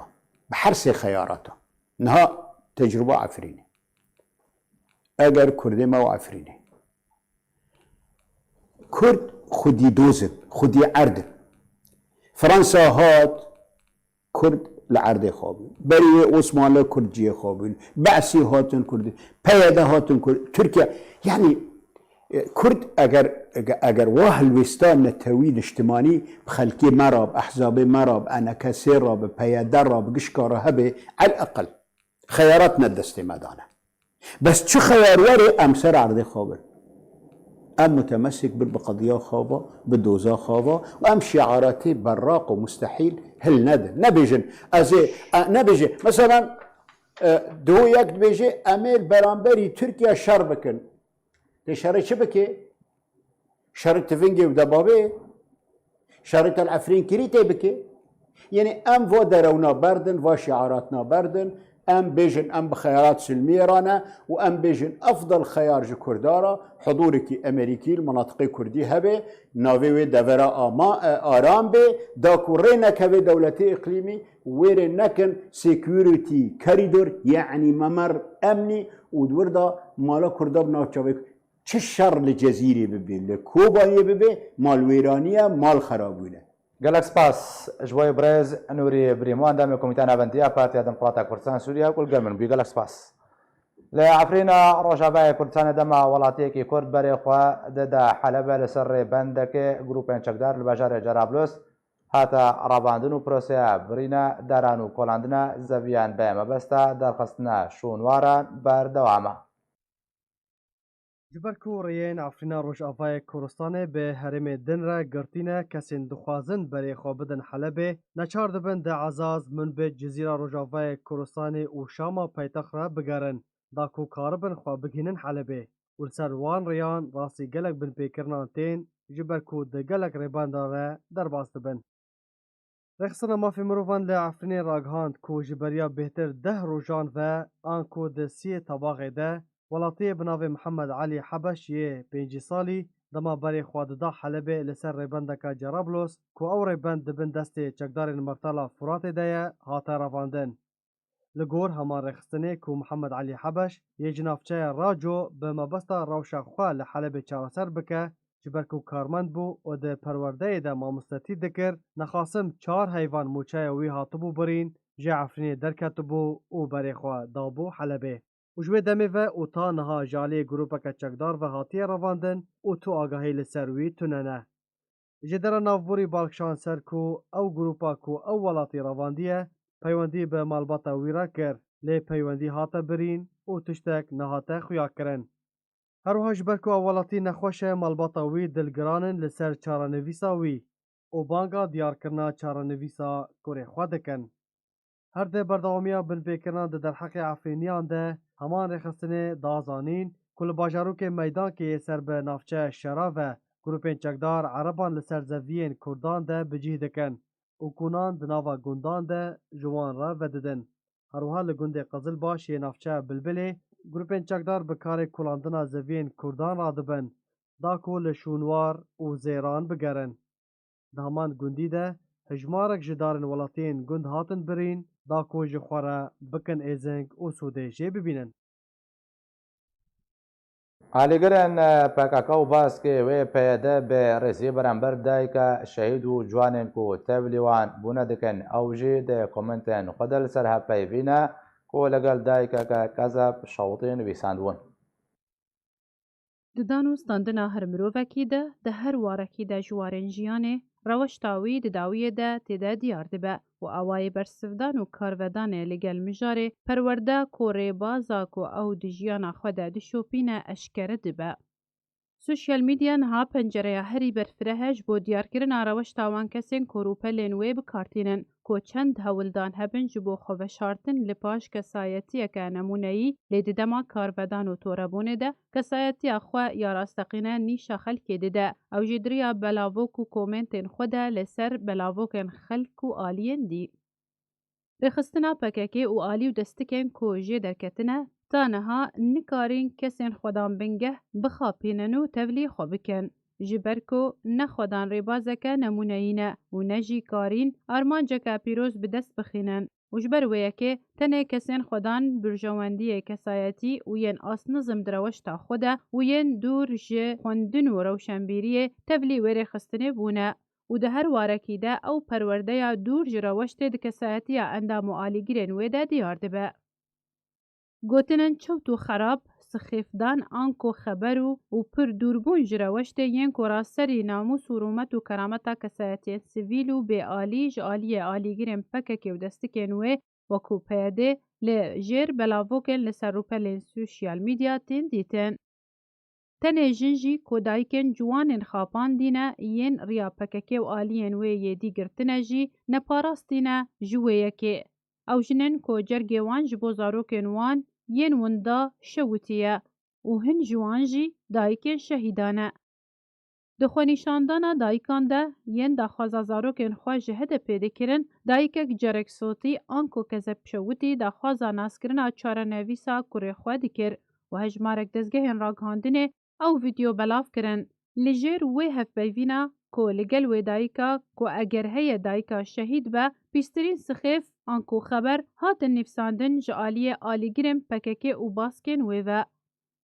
Bi her sê xeyarata. Niha tecrûba Efrînê. Eger Kurdê me û Efrînê. Kurd xwedî doz in, xwedî erd in. Fransa hat, Kurd li erdê xwe bû. Berî wê Osmanli Kurd cihê xwe bûn. Be'sî hatin Kurd, P Y D hatin Kurd, Tirkiye. Yanî, e, Kurd eger, eger wa helwêsta netewî niştimanî bi xelkê me re, bi ehzabê me re, bi E N K S re, bi P Y D re, bi gişka re hebe, el eqel xeyarat ne destê me dane. Bes çi xeyar were em ser erdê xwe bin. Em mutemesik bin bi qediya xwe ve, bi doza xwe ve û em şiaratê berraq û mustehîl hil nedin. Nebêjin, ez ê, e, nebêje. Mesela, e, duho yek dibêje, em ê li beramberî Tirkiye şer bikin. Tê şerê çi bike? Şerê tivingê û debabê, şerê te li Efrîn kirî tê bike. Yanî em va derewna berdin, va şiaratna berdin, Em bêjin em bi xeyarat silmiyê re ne û em bêjin efdal xeyar ji Kurda re hudûrekî Amerîkî li minatiqê Kurdî hebe, navê wê devera ama, e, aram bê, da ku rê nekeve dewletê îqlîmî, wê rê nekin security corridor, yanî memer emnî û di wir de mala Kurda bi navçavê çi şer li Cezîrê bibe, li Kobaniyê bibe, malwêraniye, mal xerabûne. Gelek spas ji bo birêz Nûrî Birîmo, endamê Komîteya Navendî ya Partiya Demokrata Kurdistan Sûriye ku li gel min bûyî. Gelek spas. Li Efrîna Rojavayê Kurdistanê dema welatiyekî Kurd berê xwe dide Helebê li ser rêbendekê grûpên çekdar li bajarê Cerablus hate revandin û proseya birîna daran û kolandina zeviyan be mebesta derxistina şûnwaran berdewam e. Ji ber ku rêyên Efrîna Rojavayê Kurdistanê bi herêmê din re girtî ne, kesên dixwazin berê xwe bidin Helebê, neçar dibin di Ezaz, Minbit, Cizîra Rojavayê Kurdistanê û Şama paytext re bigerin, da ku karibin xwe bigihînin Helebê. Û li ser wan rêyan rastî gelek binpêkirinan tên, ji ber ku di gelek rêbendan re derbas dibin. Rêxistina Mafê Mirovan li Efrînê ragihand ku ji beriya bêhtir deh rojan ve, anku di siyê Tebaxê de, welatiyê bi navê Mihemed Elî Hebeş yê pêncî salî, dema berê xwe dida Helebê li ser rêbendeka Cerablos, ku ew rêbend di bin destê çekdarên Mertala Furatê de ye, hate revandin. Li gor heman rêxistinê ku Mihemed Elî Hebeş yê ji navçeya Raco bi mebesta rewşa xwe li Helebê çareser bike, ji ber ku karmend bû û di perwerdeyê de mamostetî dikir, nexasim çar heyvan mûçeya wî hatibû birîn, ji Efrînê derketibû û berê xwe dabû Helebê. Û ji wê demê ve û ta niha ji aliyê grûpeke çekdar ve hatiye revandin û tu agahî li ser wî tune ne. Ji dera navborî bal kişand ser ku ew grûpa ku ew welatî revandiye, peywendî bi malbata wî re kir, lê peywendî hate birîn û tiştek nehate xuyakirin. Her wiha ji ber ku ew welatî nexweş e, malbata wî dilgiran in li ser çarenivîsa wî û banga diyarkirina çarenivîsa kurê xwe dikin. Her di berdewamiya binpêkirina di derheqê Efrîniyan de, heman rêxistinê da zanîn ku li bajarokê Meydankê yê ser bi navçeya Şera ve grûpên çekdar ereban li ser zeviyên Kurdan de bi cih dikin û kûnan di nava gundan de ji wan re vedidin. Her wiha li gundê Qizilbaş yê navçeya Bilbilê grûpên çekdar bi karê kulandina zeviyên Kurdan radibin, da ku li şûnwar û zêran bigerin. Di heman gundî de hejmarek ji darên welatiyên gund hatin birîn, da ku ji xwe re bikin êzing û sûdê jê bibînin. Alîgirên P K K û baskê wê P Y D bi rêzî beramber dayika şehîd û ciwanên ku tevlî wan bûne dikin. Ew jî di komentên xwe de li ser hevpeyvî ne ku legel dayikeke kezeb şewitî nivîsandibûn. Di dan û standina her mirovekî de, di her warekî de ji warên jiyanê, rewşta wî di dawiyê de tê de diyar dibe û awayê bersivdan û karvedanê li gel mijarê perwerde ku rêbaza ku ew di jiyana xwe de dişopîne eşkere dibe. Sosyal medya niha pencereya herî berfireh e ji bo diyarkirina rewşta wan kesên ku rûpelên wê bi kar tînin, ku çend hewldan hebin ji bo xwe veşartin li paş kesayetiyeke nemûneyî, lê di dema karvedan û torebûnê de kesayetiya xwe ya rasteqîne nîşa xelkê dide. Ew jî di riya belavok û komentên xwe de li ser belavokên xelk û aliyên dî. Rêxistina P K K û alî û destikên ku jê derketine, ta niha nikarîn kesên xwedan bingeh bixapînin û tevlî xwe bikin. Ji ber ku ne xwedan rêbazeke nemûneyî ne û ne jî karîn armanceke pîroz bi dest bixînin û ji ber wê yekê tenê kesên xwedan burjewendiyê kesayetî û yên asnizm di rewşta xwe de û yên dûr ji xwendin û rewşenbîriyê tevlî wê rêxistinê bûne. Û di her warekî de ew perwerdeya dûr ji rewştê di kesayetiya endam û alîgirên wê de diyar dibe. Gotinên çewt û xerab, sixêfdan anku xeber û, û pir dûrbûn ji rewştê yên ku raserî namûs û rûmet û kerameta kesayetiyên sivîl û bêalî ji aliyê alîgirên P K K û destikên wê wekû P Y D li jêr belavokên li ser rûpelên sosyal medya tên dîtin. Tenê jin jî ku dayikên ciwanên xapandî ne yên riya P K K û aliyên wê yê dî girtine jî neparastî ne ji wê yekê. Ew jinên ku cergê wan ji bo zarokên wan yên winda şewitî ye û hin ji wan jî dayikên şehîdan e. Di xwenîşandana dayikan de yên daxwaza zarokên xwe ji H D P'ê dikirin, dayikek cerek sotî anko kezepşewitî daxwaza naskirina çarenivîsa kurê xwe dikir û hejmarek dezgehên ragihandinê ew vîdeo belav kirin. Li jêr wê hevpeyvîna ku li gel wê dayika ku eger heye dayika şehîd be, pîstirîn sixêf anku xeber hatin nivîsandin ji aliyê alîgirên P K K û baskên wê ve.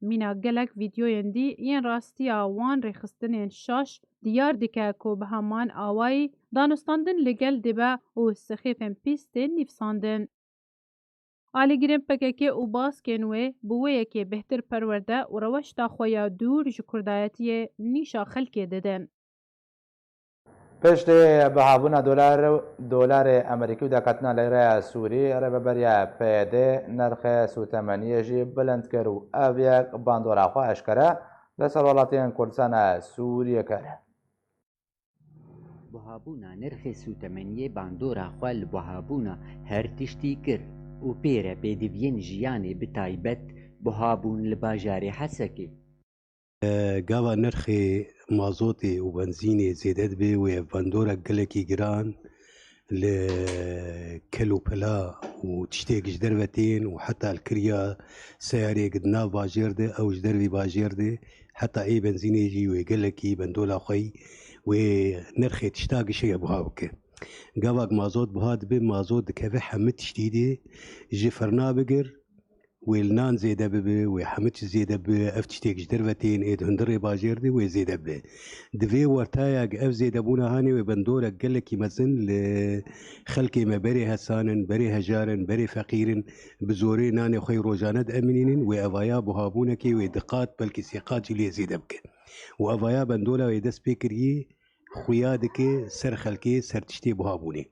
Mîna gelek vîdyoyên dî yên rastiya wan rêxistinên şaş diyar dike ku bi heman awayî danûstandin li gel dibe û sixêfên pîs tên nivîsandin. Alîgirên P K K û baskên wê bi wê yekê bêhtir perwerde û rewşta xwe ya dûr ji kurdayetiyê nîşa xelkê didin. Piştî bihabûna dolar, dolarê Amerîkî û daketina leyreya Sûrî, rêveberiya P Y D nirxê sûtemeniyê jî bilind kir û ev yek bandora xwe eşkere li ser welatiyên Kurdistana Sûriyê kir. Buhabûna nirxê sûtemeniyê bandora xwe li buhabûna her tiştî kir û pê re pêdiviyên jiyanê bi taybet buhabûn li bajarê Hesekê. Gava nirxê mazotê û benzînê zêde dibe, wê ev bandorek gelekî giran li kel û pela û tiştê ji derve tên û heta li kiriya seyarê di nav bajêr de, ew ji dervî bajêr de, heta ê benzînê jî wê gelekî bendola xwe yî, wê nirxê tişta gişê buha bike. Gavak mazot buha dibe, mazot dikeve hemî tiştî de, ji firna bigir, wê li nan zêde bibe, wê hemî çi zêde bibe, ev tiştêk ji derve tên ê di hundirê bajêr de wê zêde bibe. Di vê wertaya ev zêdebûna hanê wê bandorek gelekî mezin li xelkê me berê hesan in, berê hejar in, berê feqîr in, bi zorê nanê xwe yê rojane diemînînin, wê evaya buhabûnekê wê di qat belkî sê qat jî lê zêde bike. Û evaya bandola wê dest pê kiriyê, xuya dike ser xelkê, ser tiştê buhabûnê.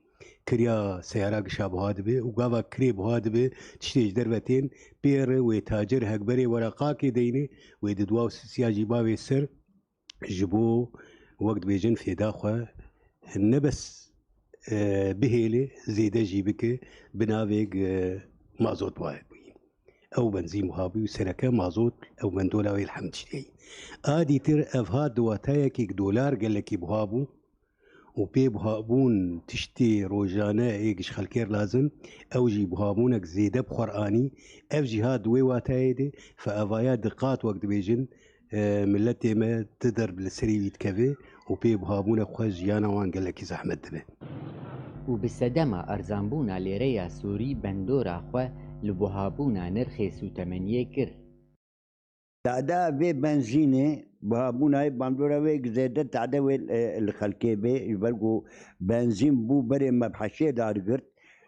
Kiriya seyara gişa buha dibe û gava kirê buha dibe, tiştê ji derve tên pê re wê tacir hekberê weraqakê deyne, wê di dua û sisiya jî bavê ser, ji bo wek dibêjin fêda xwe ne bes, e, bihêle, zêde jî bike, bi navê, e, mazot buha bûyî. Ew benzîn buha bû, sereke mazot, ew mendola wê li hemd tiştê. A dîtir ev hat di watayekê ku dolar gelekî buha bû û pê buhabûn tiştê rojane ê ji xelkê re lazim, ew jî buhabûnek zêde bi xwe re anî. Ev jî hat di wê watayê de, fe evaya di qat wek dibêjin, e, miletê me ti derb li serî wî dikeve û pê buhabûnek xwe jiyana wan gelekî zehmet dibe. Û bi sedema erzanbûna lêreya Sûrî bendora xwe li buhabûna nirxê sûtemeniyê kir. Tada vê benzînê, buhabûna wê bandora wê zêde tada wê, e, li xelkê bê, ji ber ku benzîn bû berê me bi heşê dadigirt,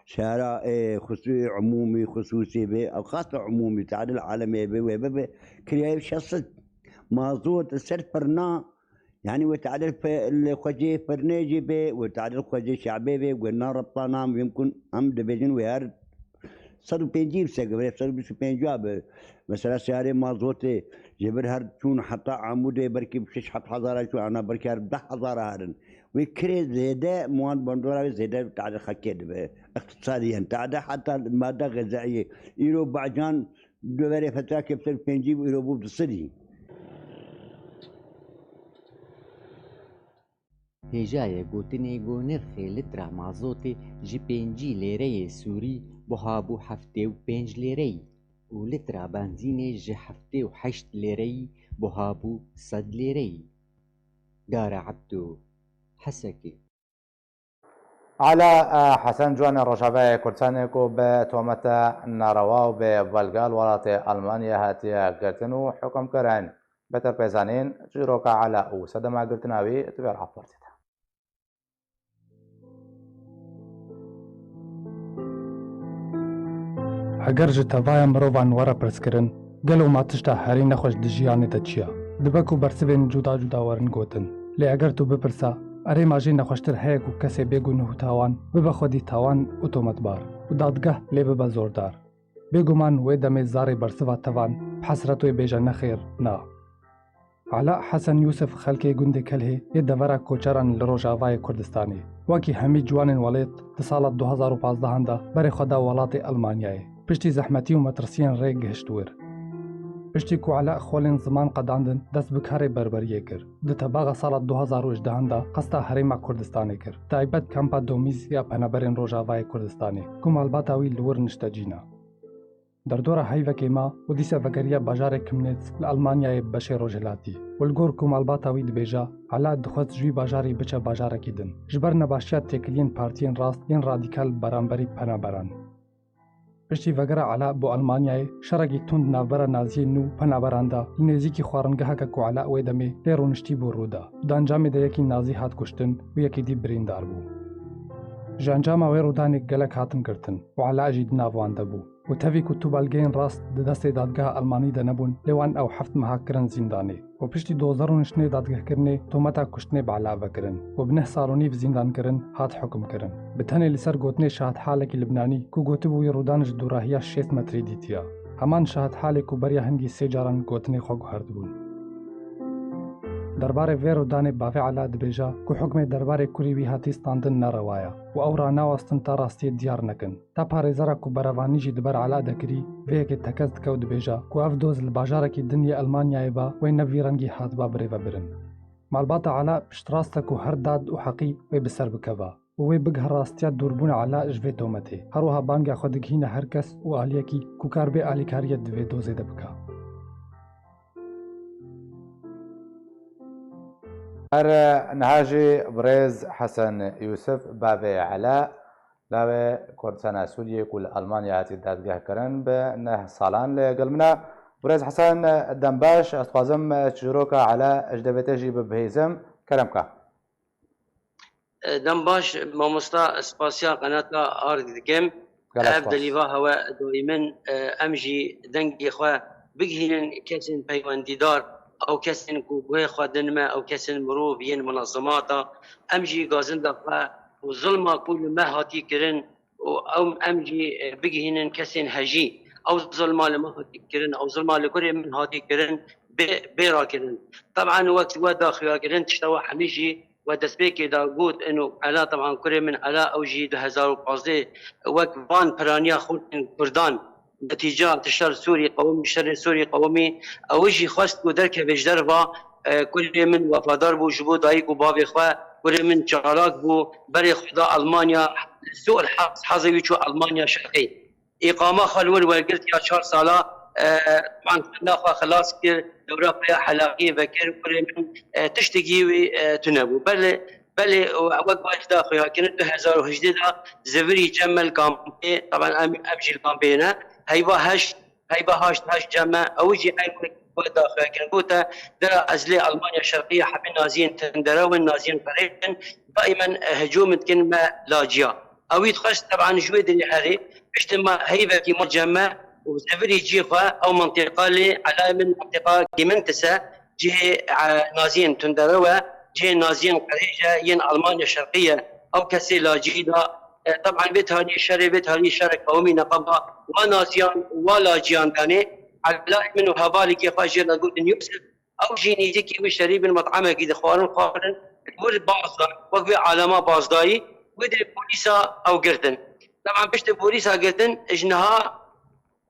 seyara, e, xusû-, umûmî, xusûsî bê, ew xasa umûmî, tada li alemê bê, wê bibe, kiriya wê şeş sed. Mazot ser firna, yanî wê tadil pe-, li xwecê firnê jî bê, wê tadil xwecê şe'bê bê, wê na reptana mimkun em dibêjin wê her sed û pêncî bi seke, wê sed û bîst û pênc be. Mesela seyarê mazotê ji vir her çûn heta Amûdê belkî bi şeş heft hezara çûn, ana belkî her deh hezara herin. Wê kirê zêde, muwan bandora wê zêde tadil xelkê dibe. Îqtisadiyen tade heta made xezayê. Îro bacan Deverê fetra keptir pêncî bû, îro bû du sedî. Hêjayê gotinê ku nirxê litra mazotê ji pêncî lêreyê Sûrî buha bû heftê û pênc lêreyî û litra benzînê ji heftê û heşt lêreyî buha bû sed lêreyî. Dara Ebdo, Hesekê. Ela, e, Hesen, ciwanê Rojavayê Kurdistanê ku bi tomete narewa û bi belge li welatê Almanyayê hatiye girtin û hukmkirin. Bêtir pê zanîn, çîroka Ela û sedema girtina wî di vê raportê de. Heger ji tevaya mirovan were pirskirin, gelo ma tişta herî nexweş di jiyanê de çi ya? Dibe ku bersivên cuda cuda werin gotin. Lê eger tu bipirsa, erê ma jê nexweştir heye ku kesê bê guneh û tawan bibe xwedî tawan û tometbar û dadgeh lê bibe zordar? Bêguman wê demê zarê bersiva tevan bi hesret wê bêje nexêr, na. Ela Hesen Yûsif xelkê gundê Kelhê yê devera koçeran li Rojavayê Kurdistanê. Wekî hemî ciwanên welêt di sala du hazar û pazdehan de berê xwe da welatê Elmanyayê. Piştî zehmetî û metirsiyên rê gihişt wir. Piştî ku Ela xolên ziman qedandin, dest bi karê berberiyê kir. Di tebaxa sala du hazar û hejdehan de qesta Herêma Kurdistanê kir, taybet kampa Domîz ya penaberên Rojavayê Kurdistanê, ku malbata wî li wir niştecîn e. Derdora heyvekê ma û dîsa vegeriya bajarê Chemnitz li Elmanyayê beşê rojhilatî û li gor ku malbata wî dibêje, Ela dixwest ji wî bajarî biçe bajarekî din, ji ber nebaşiya têkiliyên partiyên rast yên radîkal beramberî penaberan. Piştî vegera Ela bo Elmanyayê, şerekî tund navbera Naziyên nû penaberan da, li nêzîkî xwarinkeheke ku Ela wê demê lê rûniştî bû rû da. Di encamê de yekî Nazî hat kuştin û yekî dî birîndar bû. Ji encama wê rûdanê gelek hatin girtin û Ela jî di nav wan de bû. Û tevî ku tu belgeyên rast di destê dadgeha Elmanî de nebûn, lê wan ew heft meha kirin zîndanê. Û piştî dozdeh rûniştinê dadgehkirinê tometa kuştinê bi Ela vekirin û bi neh sal û nîv zîndankirin hat hukimkirin. Bi tenê li ser gotinê şahidhalekî Libnanî ku gotibû wî rûdan ji dûrahiya şêst metrî dîtiye. Heman şahidhalê ku beriya hingî sê caran gotinê xwe guhertibûn. Derbarê vê rûdanê bavê Ela dibêje ku hukmê derbarê kurê wî hatî standin nerewa ye û ew ranawestin ta rastiyê diyar nekin. Ta parêzera ku berevanî jî di ber Ela de kirî, vê yekê tekez dike û dibêje ku ev doz li bajarekî din yê Elmanyayê be, wê ne vî rengî hatiba birêvebirin. Malbata Ela piştrast e ku her dad û heqî wê bi ser bikeve û wê bighe rastiya dûrbûna Ela ji vê tometê. Her wiha banga xwe digihîne her kes û aliyekî ku kar bê alîkariyê di vê dozê de bike. Her niha jî birêz Hesen Yûsif, bavê Ela, lawê Kurdistana Sûriyê ku li Elmanya hatî dadgehkirin bi neh salan li gel min e. Birêz Hesen, dem baş, ez dixwazim çîroka Ela ji devê te jî bibihîzim. Kerem ke. Dem baş, mamosta, spasiya qenata Arg dikim. Gelek spas. Ev delîva hewe dayîmin, em jî dengê xwe bigihînin kesên peywendîdar, ew kesên ku guhê xwe din me, ew kesên mirov yên munezemata, em jî gazinda xwe û zilma ku li me hatî kirin û ew em jî, e, bigihînin kesên hejî. Ew zilma li me hatî kirin, ew zilma li kurê min hatî kirin, bê, bê rakirin. Teban wek we daxuya kirin, tişta we hemî jî we destpêkê de got, ino Ela, teban kurê min Ela, ew jî du hezar û pazdeh wek van piraniya xortên Kurdan, netîca tişta li Sûrî qewimî, şerê Sûrî qewimî, ew jî xwest ku derkeve ji derva, e, kurê min wefadar bû ji bo dayik û bavê xwe, kurê min çalak bû, berê xwe da Almanya, li Sû el Haz, hazê wî çû Almanya şerqî. Îqama xwe li wir wergirt ya çar sala, e, teban xwendina xwe xilas kir, dewra xwe ya helaqiyê vekir, kurê min, e, tiştekî wî, e, tune bû. Belê, belê, û wek baş da xuya kirin, du hezar û hejdeh de zivirî cem me li kampê, teban em, em jî li kampê ne, heyva heşt, heyva haşt, haşt cem me, ew jî eyn wek, wek da xuya kirin. Gote, dera ez lê Almanya Şerqiye hemî naziyên tundere win, naziyên ferê win, daimen, e, hicûm dikin me laciya. Ewî dixwest, teban ji wê derê herê, piştî me heyvekî ma cem me û zevirî cî xwe, ew mentiqa lê elayê min mentiqa Gemeintes e, cihê, e, naziyên tundere we, cihê naziyên qirêj e, yên Almanya Şerqî ye. Ew kesê lacî da, e, teban vê tarî şerê, vê tarî şerek qewimî neqeba wa naziyan, wa laciyan danê, elayê min û hevalekê xwe jê re gotin Yûsif, ew jî nêzîkî wî şerî bin met'emekî dixwarin, xwarin, wir baz da, wek vê alema baz dayî, wê derê polîsa ew girtin. Teban piştî polîsa girtin, ji niha,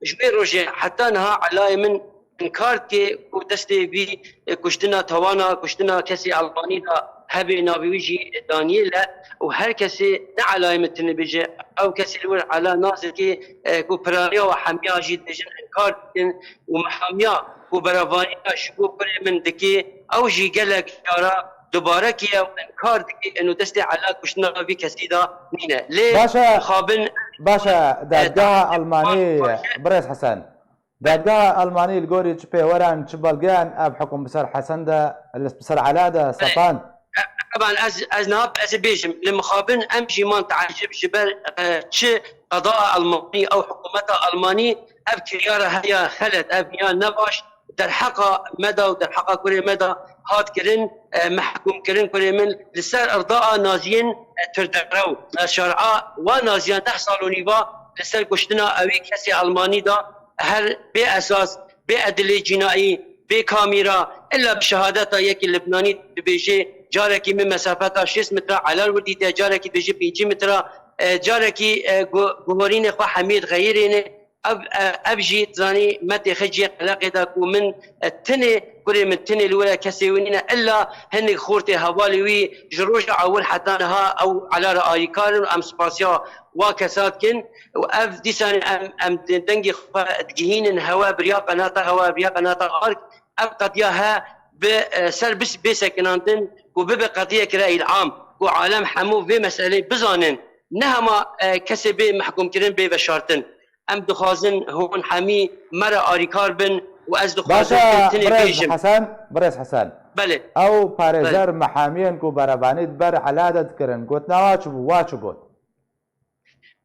ji wê rojê heta niha elayê min inkar dike ku destê vî, e, kuştina tawana, kuştina kesê Almanî de hebe, navê wî jî Daniel e û her kesê ne elayê min tune bêje, ew kesê li wir Ela nas dike, e, ku piraniya we hemiya jî dibêjin inkar dikin û me hemiya ku berevanîna ji bo kurê min dike, ew jî gelek cara dubare kiriye û inkar dike, ino destê Ela kuştina vî kesî de nîne. Lê Baş e, mixabin, baş e, e, dadgeha Elmanî, baş e. Birêz Hesen. Dadgeha Elmanî li gorî çi pêweran, çi belgeyan ev hukum bi ser Hesen de, li, bi ser Ela de Belê. Sepan? E, teban ez, ez niha ez ê bêjim, li mixabin em jî man teecib ji ber, e, çi qeda Elmanî, ew hikûmeta Elmanî ev kiryara heye xelet, ev ya nebaş derheqa me de û derheqa kurê me de hat kirin, e, mehkûm kirin kurê min li ser irdaa naziyên, e, turderew. E, şer'a wa naziyan neh sal û nîva li ser kuştina ewî kesê Elmanî de her bê esas, bê edilê cînaî, bê kamîra, illa bi şehadeta yekî Libnanî dibêje, carekî min mesafeta şêst metre Ela li wir dîtiye, carekî dibêje pêncî metre, e, carekî, e, gu-, guhorînê xwe hemî dixeyirêne. Ev, e, ev jî zanî me têxe cihê qeleqê de ku min, e, tinê, kurê min tinê li wir e, kesê wî nîne. Illa hinek xortê hevalê wî ji roja ewil heta niha ew Ela re alîkar in û em spasiya wa kesa dikin. Û ev dîsanê em, em dengê xwe digihînin hewe biriya qenata hewe, biriya qenata ark. Ev qediya he bi, e, ser bis-, bê sekinandin ku bibe qediyek reyîl am, ku alem hemû vê meseleyê bizanin. Ne hema, e, kesê bê mehkûmkirin, bê veşartin. Em dixwazin hûn hemî me re arîkar bin û ez dixwazim Baş e, tenê birêz bêjim. Hesen, birêz Hesen. Belê. Ew parêzer Belê. Mehamiyên ku berevanî di ber Ela de dikirin, gotina wa çi bû, wa çi got?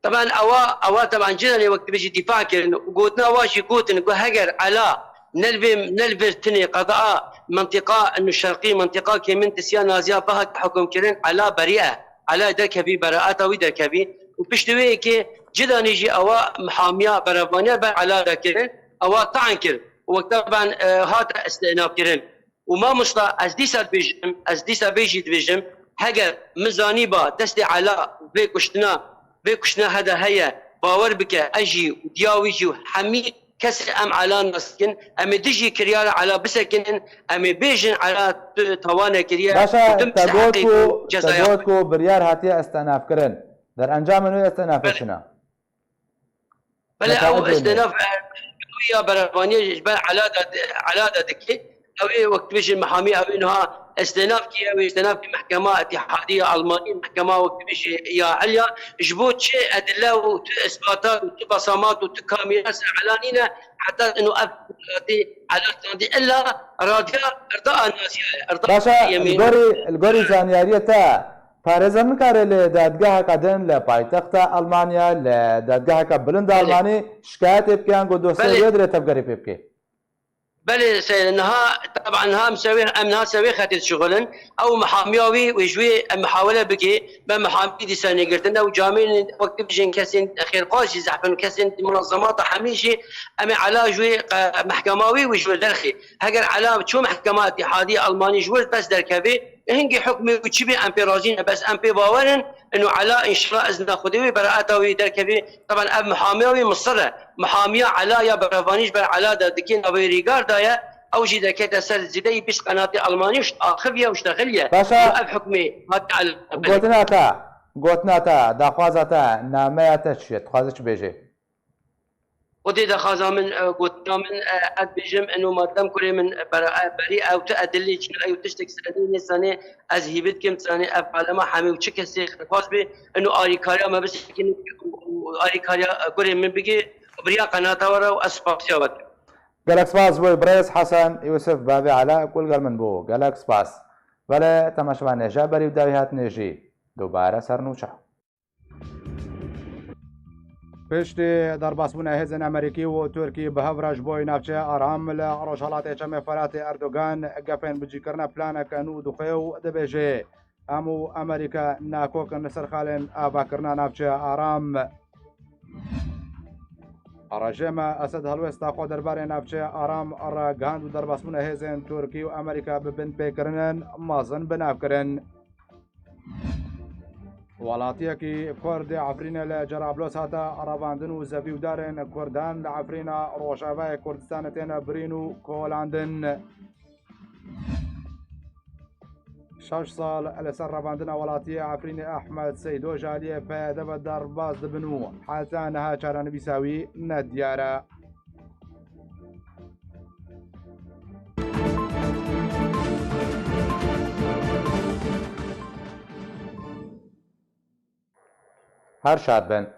Teban ewa, ewa teban cîranê wek dibêjî dîfa kirin û gotina wa jî gotin ku heger Ela ne li vê, ne li vir tinê qedaa mentiqa inu şerqî, mentiqa kêmin tisiya naziya bihat hukm kirin, Ela berî e. Ela derkevî, beraata wî derkevî. Û piştî wê yekê cidanê jî ewa mihamiya berevaniya ber Ela de kirin, ewa ta'n kir. Û wek teban, e, hate îstînaf kirin. Û mamosta, ez dîsa dibêjim, ez dîsa vê jî dibêjim, heger min zanîba destê Ela vê kuştina, vê kuştina hede heye, bawer bike, ez jî û diya wî jî û hemî kesê em Ela nas dikin, em ê dijî kiryara Ela bisekinin, em ê bêjin Ela tu tawane kiriye Baş e, û tu te got misteheqî ku, bû te cezaya got xwe. Ku biryar hatiye îstînafkirin. Derencamên wê îstînafê Belê. Çi ne? Belê, ew îstînaf, e, ya berevaniyê ji ber Ela de, Ela de dike. Ew ê wek dibêjin mihamî, ew ê niha îstînaf kî, ew ê îstînaf kî mehkema îtîhadî ya Almanî, mehkema wek dibêjî ya Elya. Ji bo çi edile û tu îsbatat û tu besamat û tu kamîra ser Ela nîne, heta ino ev welatî Ela standî illa radiya rida naziya ye, rida Baş e, li yemîn. Gorî, li gorî zanyariyê te, Parêzer nikare li dadgeheke din li paytexta Almanya, li dadgeheke bilind Belê. Almanî şikayetê bike, yan ku dosyayê Belê. Wê dirê tevgerê pê bike? Belê, se-, niha, teban niha em sewê, em niha sewê xetê dişixulin. Ew mihamiya wî, wê ji wê em mihawele bike, me mihamî dîsa nêgirtin. Ew camêrên wek tu bijin kesên xêrxwaz jî zehfin, kesên munezemata hemî jî em ê Ela ji wê, e, mehkema wî, wê ji wê derxê. Heger Ela çû mehkema îtîhadî Almanî ji wir dest derkevê, Hingî hukmê wî çi bê em pê razî ne, bes em pê bawer in, ino Ela înşela izna Xwedê wê beraeta wî derkevê. Teban ev mihamiya wî misir e. Mihamiya Ela ya berevanî ji ber Ela de dikê navê rîgar daye, ew jî dekete ser zêdeyî bîst qenatê Almanî û axiviye û ştexiliye. Baş e, Ino ev hukmê hate Ela. Gotina te, gotina te, daxwaza te, nameya te çi ye? Dixwaze çi bêjê? Xwedê daxwaza min, e, gotina min, e, ez bêjim, ino madem kurê min, e, bera-, e, berî ew tu edilî çi ew tiştek senî nêsanê, ez hîvî dikim, sanê ev alema hemî û çi kesê xêrxwaz bê, ino alîkariya me bisekînin û, û alîkariya, e, kurê min bigê û biriya qenata we re û ez spasiya we dikim. Gelek spas bo birêz Hesen Yusuf bavê Ela ku li gel min bû. Gelek spas. Belê, temaşevanê, ji berî û dawî hatinê jî dubare ser nûçe. Piştî derbasbûna hêzên Amerîkî û Tirkî bi hev re ji bo navçeya aram li rojhelatê Çemê Feratê Erdogan gefên bi cîkirina planeke nû dixwê û dibêje, em û Amerîka nakok in li ser xalên avakirina navçeya aram. Rejêma Esed helwêsta xwe derbarê navçeya aram ragihand û derbasbûna hêzên Tirkî û Amerîka bi binpêkirinin mezin bi nav kirin. Welatiyekî Kurd ê Efrînê li Cerablos hate revandin û zevîwdarên Kurdan li Efrîna Rojavayê Kurdistanê têne birîn û kolandin. Şeş sal li ser revandina welatiyê Efrînê Ehmed Seydo ji aliyê P Y D ve derbas dibin û heta niha çarenivîsa wî nediyar e. Her şad bin.